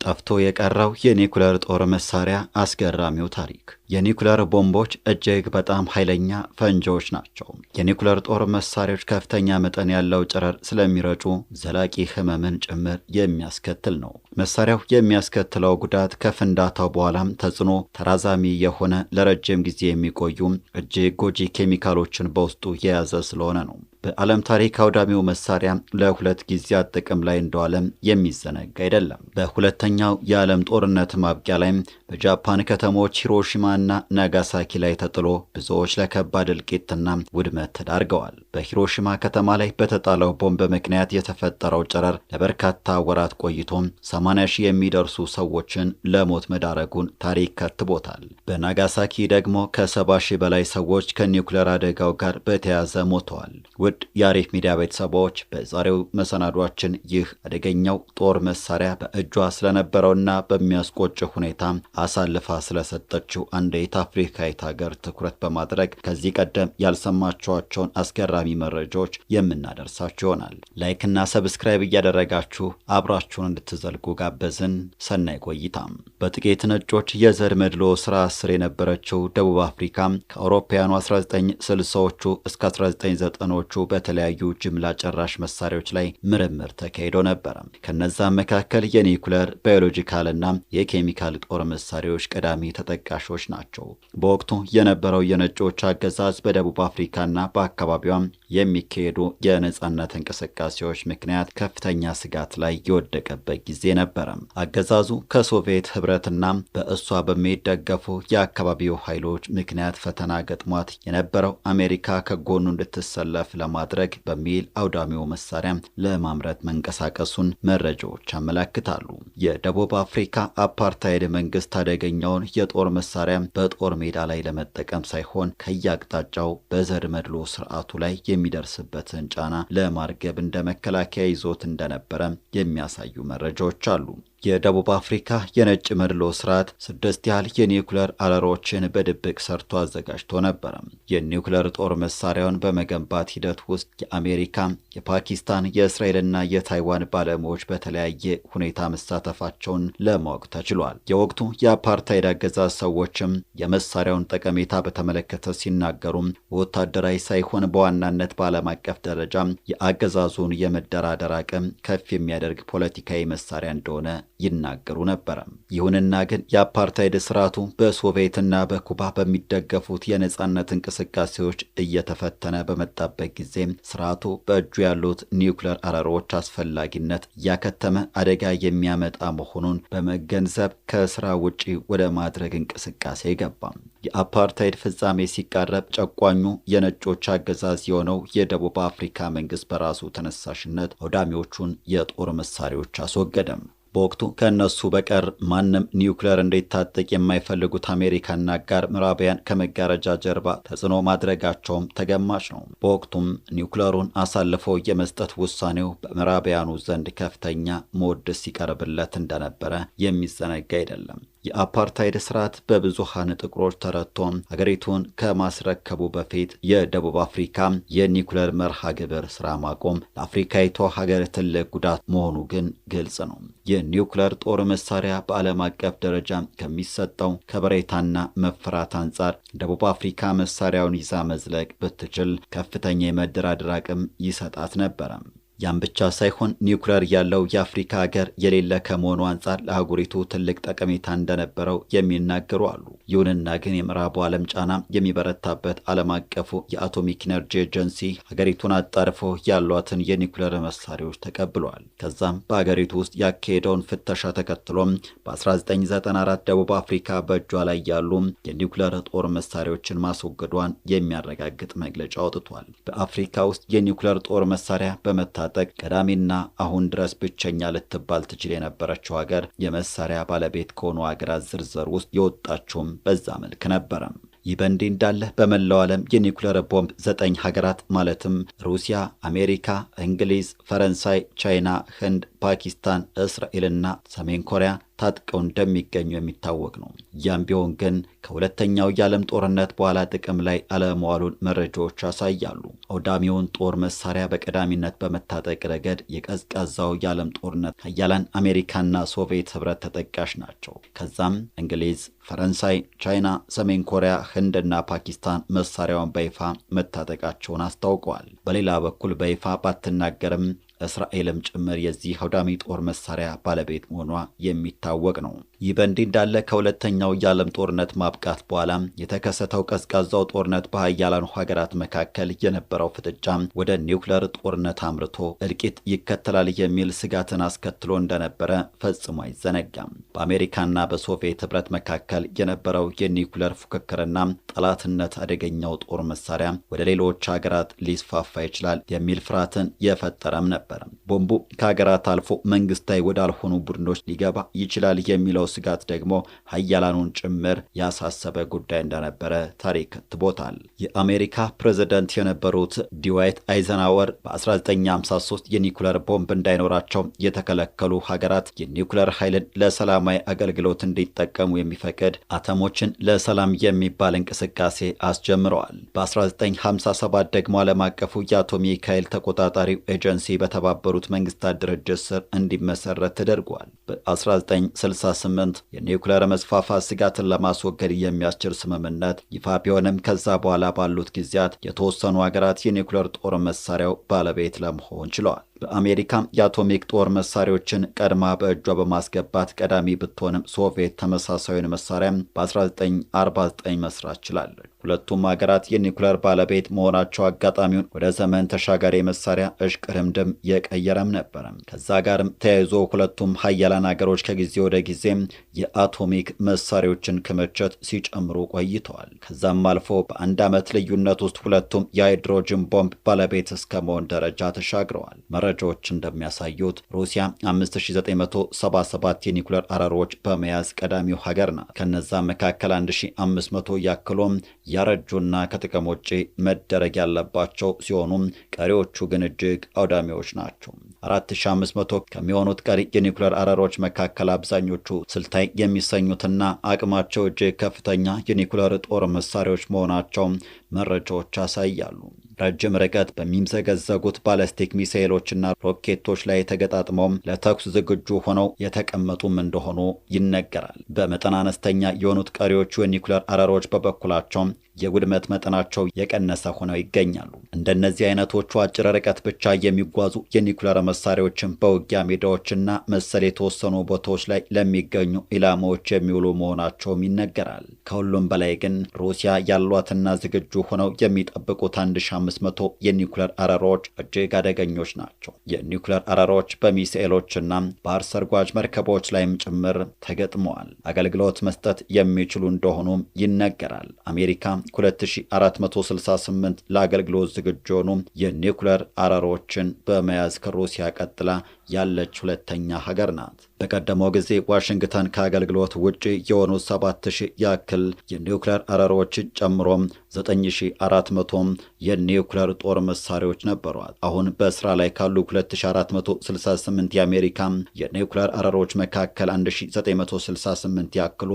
ጠፍቶ የቀረው የኒኩለር ጦር መሳሪያ አስገራሚው ታሪክ። የኒኩለር ቦምቦች እጅግ በጣም ኃይለኛ ፈንጂዎች ናቸው። የኒኩለር ጦር መሳሪያዎች ከፍተኛ መጠን ያለው ጨረር ስለሚረጩ ዘላቂ ሕመምን ጭምር የሚያስከትል ነው። መሳሪያው የሚያስከትለው ጉዳት ከፍንዳታው በኋላም ተጽዕኖ ተራዛሚ የሆነ፣ ለረጅም ጊዜ የሚቆዩ እጅግ ጎጂ ኬሚካሎችን በውስጡ የያዘ ስለሆነ ነው። በዓለም ታሪክ አውዳሚው መሳሪያ ለሁለት ጊዜያት ጥቅም ላይ እንደዋለ የሚዘነጋ አይደለም። በሁለተኛው የዓለም ጦርነት ማብቂያ ላይ በጃፓን ከተሞች ሂሮሺማና ናጋሳኪ ላይ ተጥሎ ብዙዎች ለከባድ እልቂትና ውድመት ተዳርገዋል። በሂሮሺማ ከተማ ላይ በተጣለው ቦምብ ምክንያት የተፈጠረው ጨረር ለበርካታ ወራት ቆይቶ 80 ሺህ የሚደርሱ ሰዎችን ለሞት መዳረጉን ታሪክ ከትቦታል። በናጋሳኪ ደግሞ ከ70 ሺህ በላይ ሰዎች ከኒውክሌር አደጋው ጋር በተያያዘ ሞተዋል። ውድ የአሪፍ ሚዲያ ቤተሰቦች፣ በዛሬው መሰናዷችን ይህ አደገኛው ጦር መሳሪያ በእጇ ስለነበረውና በሚያስቆጭ ሁኔታ አሳልፋ ስለሰጠችው አንዲት አፍሪካዊት ሀገር ትኩረት በማድረግ ከዚህ ቀደም ያልሰማችኋቸውን አስገራሚ መረጃዎች የምናደርሳችሁ ይሆናል። Like ና subscribe እያደረጋችሁ አብራችሁን እንድትዘልቁ ጋበዝን። ሰናይ ቆይታም። በጥቂት ነጮች የዘር መድሎ ስራ ስር የነበረችው ደቡብ አፍሪካ ከአውሮፓውያኑ 1960ዎቹ እስከ 1990ዎቹ በተለያዩ ጅምላ ጨራሽ መሳሪያዎች ላይ ምርምር ተካሂዶ ነበረ። ከነዛም መካከል የኒኩለር፣ ባዮሎጂካልና የኬሚካል ጦር መሳሪያዎች ቀዳሚ ተጠቃሾች ናቸው። በወቅቱ የነበረው የነጮች አገዛዝ በደቡብ አፍሪካና በአካባቢዋ የሚካሄዱ የነጻነት እንቅስቃሴዎች ምክንያት ከፍተኛ ስጋት ላይ የወደቀበት ጊዜ ነበረ። አገዛዙ ከሶቪየት ህብረትና በእሷ በሚደገፉ የአካባቢው ኃይሎች ምክንያት ፈተና ገጥሟት የነበረው አሜሪካ ከጎኑ እንድትሰለፍ ለማድረግ በሚል አውዳሚው መሳሪያ ለማምረት መንቀሳቀሱን መረጃዎች ያመላክታሉ። የደቡብ አፍሪካ አፓርታይድ መንግስት አደገኛውን የጦር መሳሪያ በጦር ሜዳ ላይ ለመጠቀም ሳይሆን ከየአቅጣጫው በዘር መድሎ ስርዓቱ ላይ የሚደርስበትን ጫና ለማርገብ እንደ መከላከያ ይዞት እንደነበረ የሚያሳዩ መረጃዎች አሉ። የደቡብ አፍሪካ የነጭ መድሎ ስርዓት 6 ያህል የኒውክለር አረሮችን በድብቅ ሰርቶ አዘጋጅቶ ነበረ። የኒውክለር ጦር መሳሪያውን በመገንባት ሂደት ውስጥ የአሜሪካ፣ የፓኪስታን፣ የእስራኤልና የታይዋን ባለሙያዎች በተለያየ ሁኔታ መሳተፋቸውን ለማወቅ ተችሏል። የወቅቱ የአፓርታይድ አገዛዝ ሰዎችም የመሳሪያውን ጠቀሜታ በተመለከተ ሲናገሩም ወታደራዊ ሳይሆን በዋናነት በዓለም አቀፍ ደረጃ የአገዛዙን የመደራደር አቅም ከፍ የሚያደርግ ፖለቲካዊ መሳሪያ እንደሆነ ይናገሩ ነበር። ይሁንና ግን የአፓርታይድ ስርዓቱ በሶቪየትና በኩባ በሚደገፉት የነጻነት እንቅስቃሴዎች እየተፈተነ በመጣበት ጊዜ ስርዓቱ በእጁ ያሉት ኒውክለር አረሮች አስፈላጊነት እያከተመ አደጋ የሚያመጣ መሆኑን በመገንዘብ ከስራ ውጪ ወደ ማድረግ እንቅስቃሴ ገባ። የአፓርታይድ ፍጻሜ ሲቃረብ ጨቋኙ የነጮች አገዛዝ የሆነው የደቡብ አፍሪካ መንግስት በራሱ ተነሳሽነት አውዳሚዎቹን የጦር መሳሪያዎች አስወገደም። በወቅቱ ከእነሱ በቀር ማንም ኒውክለር እንዲታጠቅ የማይፈልጉት አሜሪካና አጋር ምዕራባውያን ከመጋረጃ ጀርባ ተጽዕኖ ማድረጋቸውም ተገማች ነው። በወቅቱም ኒውክለሩን አሳልፎ የመስጠት ውሳኔው በምዕራባውያኑ ዘንድ ከፍተኛ መወድስ ሲቀርብለት እንደነበረ የሚዘነጋ አይደለም። የአፓርታይድ ስርዓት በብዙሃን ጥቁሮች ተረቶ ሀገሪቱን ከማስረከቡ በፊት የደቡብ አፍሪካ የኒኩለር መርሃ ግብር ስራ ማቆም ለአፍሪካዊቷ ሀገር ትልቅ ጉዳት መሆኑ ግን ግልጽ ነው። የኒውክለር ጦር መሳሪያ በዓለም አቀፍ ደረጃ ከሚሰጠው ከበሬታና መፈራት አንጻር ደቡብ አፍሪካ መሳሪያውን ይዛ መዝለቅ ብትችል ከፍተኛ የመደራደር አቅም ይሰጣት ነበረ። ያም ብቻ ሳይሆን ኒውክለር ያለው የአፍሪካ ሀገር የሌለ ከመሆኑ አንጻር ለአህጉሪቱ ትልቅ ጠቀሜታ እንደነበረው የሚናገሩ አሉ። ይሁንና ግን የምዕራቡ ዓለም ጫና የሚበረታበት ዓለም አቀፉ የአቶሚክ ኢነርጂ ኤጀንሲ ሀገሪቱን አጣርፎ ያሏትን የኒውክለር መሳሪያዎች ተቀብሏል። ከዛም በሀገሪቱ ውስጥ ያካሄደውን ፍተሻ ተከትሎም በ1994 ደቡብ አፍሪካ በእጇ ላይ ያሉ የኒውክለር ጦር መሳሪያዎችን ማስወገዷን የሚያረጋግጥ መግለጫ አውጥቷል። በአፍሪካ ውስጥ የኒውክለር ጦር መሳሪያ በመታጠቅ ቀዳሚና አሁን ድረስ ብቸኛ ልትባል ትችል የነበረችው ሀገር የመሳሪያ ባለቤት ከሆኑ ሀገራት ዝርዝር ውስጥ የወጣችውም በዛ መልክ ነበረ። ይህ በእንዲህ እንዳለ በመላው ዓለም የኒውክለር ቦምብ 9 ሀገራት ማለትም ሩሲያ፣ አሜሪካ፣ እንግሊዝ፣ ፈረንሳይ፣ ቻይና፣ ህንድ፣ ፓኪስታን፣ እስራኤልና ሰሜን ኮሪያ ታጥቀው እንደሚገኙ የሚታወቅ ነው። ያም ቢሆን ግን ከሁለተኛው የዓለም ጦርነት በኋላ ጥቅም ላይ አለመዋሉን መረጃዎች ያሳያሉ። አውዳሚውን ጦር መሳሪያ በቀዳሚነት በመታጠቅ ረገድ የቀዝቃዛው የዓለም ጦርነት ሀያላን አሜሪካና ሶቪየት ህብረት ተጠቃሽ ናቸው። ከዛም እንግሊዝ፣ ፈረንሳይ፣ ቻይና፣ ሰሜን ኮሪያ፣ ህንድና ፓኪስታን መሳሪያውን በይፋ መታጠቃቸውን አስታውቀዋል። በሌላ በኩል በይፋ ባትናገርም እስራኤልም ጭምር የዚህ አውዳሚ ጦር መሳሪያ ባለቤት መሆኗ የሚታወቅ ነው። ይህ በእንዲህ እንዳለ ከሁለተኛው የዓለም ጦርነት ማብቃት በኋላ የተከሰተው ቀዝቃዛው ጦርነት በሀያላኑ ሀገራት መካከል የነበረው ፍጥጫ ወደ ኒውክለር ጦርነት አምርቶ እልቂት ይከተላል የሚል ስጋትን አስከትሎ እንደነበረ ፈጽሞ አይዘነጋም። በአሜሪካና በሶቪየት ህብረት መካከል የነበረው የኒውክለር ፉክክርና ጠላትነት አደገኛው ጦር መሳሪያ ወደ ሌሎች ሀገራት ሊስፋፋ ይችላል የሚል ፍርሃትን የፈጠረም ነበር። ቦምቡ ከሀገራት አልፎ መንግስታዊ ወዳልሆኑ ቡድኖች ሊገባ ይችላል የሚለው ስጋት ደግሞ ሀያላኑን ጭምር ያሳሰበ ጉዳይ እንደነበረ ታሪክ ከትቦታል። የአሜሪካ ፕሬዝዳንት የነበሩት ድዋይት አይዘንሃወር በ1953 የኒውክለር ቦምብ እንዳይኖራቸው የተከለከሉ ሀገራት የኒውክለር ኃይልን ለሰላማዊ አገልግሎት እንዲጠቀሙ የሚፈቅድ አተሞችን ለሰላም የሚባል እንቅስቃሴ አስጀምረዋል። በ1957 ደግሞ ዓለም አቀፉ የአቶሚክ ኃይል ተቆጣጣሪው ኤጀንሲ በተባበሩት መንግስታት ድርጅት ስር እንዲመሰረት ተደርጓል። በ1968 የኒውክለር መስፋፋት ስጋትን ለማስወገድ የሚያስችል ስምምነት ይፋ ቢሆንም ከዛ በኋላ ባሉት ጊዜያት የተወሰኑ ሀገራት የኒውክለር ጦር መሳሪያው ባለቤት ለመሆን ችለዋል። በአሜሪካ የአቶሚክ ጦር መሳሪያዎችን ቀድማ በእጇ በማስገባት ቀዳሚ ብትሆንም ሶቪየት ተመሳሳዩን መሳሪያ በ1949 መስራት ችላለች። ሁለቱም ሀገራት የኒውክለር ባለቤት መሆናቸው አጋጣሚውን ወደ ዘመን ተሻጋሪ መሳሪያ እሽቅድምድም የቀየረም ነበር። ከዛ ጋርም ተያይዞ ሁለቱም ሀያላን ሀገሮች ከጊዜ ወደ ጊዜ የአቶሚክ መሳሪያዎችን ክምችት ሲጨምሩ ቆይተዋል። ከዛም አልፎ በአንድ ዓመት ልዩነት ውስጥ ሁለቱም የሃይድሮጅን ቦምብ ባለቤት እስከ መሆን ደረጃ ተሻግረዋል። መረጃዎች እንደሚያሳዩት ሩሲያ 5977 የኒውክለር አረሮች በመያዝ ቀዳሚው ሀገር ናት። ከነዛ መካከል 1500 ያክሉም ያረጁና ከጥቅም ውጪ መደረግ ያለባቸው ሲሆኑ ቀሪዎቹ ግን እጅግ አውዳሚዎች ናቸው። 4500 ከሚሆኑት ቀሪ የኒውክለር አረሮች መካከል አብዛኞቹ ስልታዊ የሚሰኙትና አቅማቸው እጅግ ከፍተኛ የኒውክለር ጦር መሳሪያዎች መሆናቸው መረጃዎች ያሳያሉ። ረጅም ርቀት በሚምዘገዘጉት ባለስቲክ ሚሳኤሎችና ሮኬቶች ላይ ተገጣጥመው ለተኩስ ዝግጁ ሆነው የተቀመጡም እንደሆኑ ይነገራል። በመጠን አነስተኛ የሆኑት ቀሪዎቹ የኒውክለር አረሮች በበኩላቸው የውድመት መጠናቸው የቀነሰ ሆነው ይገኛሉ። እንደነዚህ አይነቶቹ አጭር ርቀት ብቻ የሚጓዙ የኒውክለር መሳሪያዎችን በውጊያ ሜዳዎችና መሰል የተወሰኑ ቦታዎች ላይ ለሚገኙ ኢላማዎች የሚውሉ መሆናቸውም ይነገራል። ከሁሉም በላይ ግን ሩሲያ ያሏትና ዝግጁ ሆነው የሚጠብቁት 1500 የኒውክለር አረሮች እጅግ አደገኞች ናቸው። የኒውክለር አረሮች በሚሳኤሎችና ባህር ሰርጓጅ መርከቦች ላይም ጭምር ተገጥመዋል። አገልግሎት መስጠት የሚችሉ እንደሆኑም ይነገራል። አሜሪካ 2468 ለአገልግሎት ዝግጁ የሆኑ የኒውክለር አረሮችን በመያዝ ከሩሲያ ቀጥላ ያለች ሁለተኛ ሀገር ናት። በቀደመው ጊዜ ዋሽንግተን ከአገልግሎት ውጪ የሆኑ 7000 ያክል የኒውክለር አረሮችን ጨምሮ 9400 የኒውክለር ጦር መሳሪያዎች ነበሯት። አሁን በስራ ላይ ካሉ 2468 የአሜሪካ የኒውክለር አረሮች መካከል 1968 ያክሉ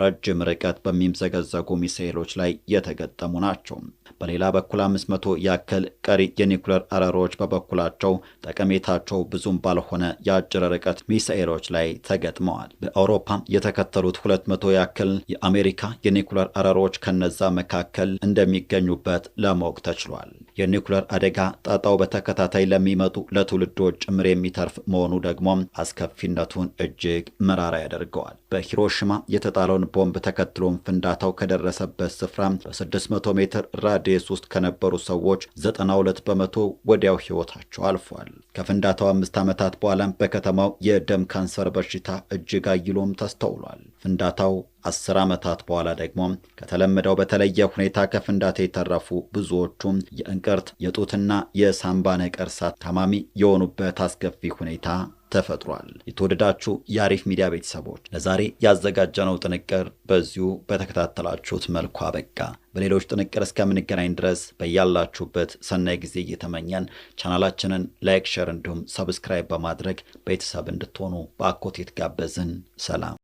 ረጅም ርቀት በሚምዘገዘጉ ሚሳኤሎች ላይ የተገጠሙ ናቸው። በሌላ በኩል 500 ያክል ቀሪ የኒውክለር አረሮች በበኩላቸው ጠቀሜታቸው ብዙም ባልሆነ የአጭር ርቀት ሚሳኤሎች ላይ ተገጥመዋል። በአውሮፓ የተከተሉት 200 ያክል የአሜሪካ የኒውክለር አረሮች ከነዛ መካከል እንደሚገኙበት ለማወቅ ተችሏል። የኒውክለር አደጋ ጣጣው በተከታታይ ለሚመጡ ለትውልዶች ጭምር የሚተርፍ መሆኑ ደግሞ አስከፊነቱን እጅግ መራራ ያደርገዋል። በሂሮሺማ የተጣለውን ቦምብ ተከትሎም ፍንዳታው ከደረሰበት ስፍራ በ600 ሜትር ራዲየስ ውስጥ ከነበሩ ሰዎች 92% ወዲያው ሕይወታቸው አልፏል። ከፍንዳታው 5 ዓመታት በኋላም በከተማው የደም ካንሰር በሽታ እጅግ አይሎም ተስተውሏል። ከፍንዳታው 10 ዓመታት በኋላ ደግሞ ከተለመደው በተለየ ሁኔታ ከፍንዳታ የተረፉ ብዙዎቹም የእንቅርት፣ የጡትና የሳምባ ነቀርሳ ታማሚ የሆኑበት አስከፊ ሁኔታ ተፈጥሯል። የተወደዳችሁ የአሪፍ ሚዲያ ቤተሰቦች፣ ለዛሬ ያዘጋጀነው ጥንቅር በዚሁ በተከታተላችሁት መልኩ አበቃ። በሌሎች ጥንቅር እስከምንገናኝ ድረስ በያላችሁበት ሰናይ ጊዜ እየተመኘን ቻናላችንን like፣ share እንዲሁም subscribe በማድረግ ቤተሰብ እንድትሆኑ በአክብሮት ጋበዝን። ሰላም።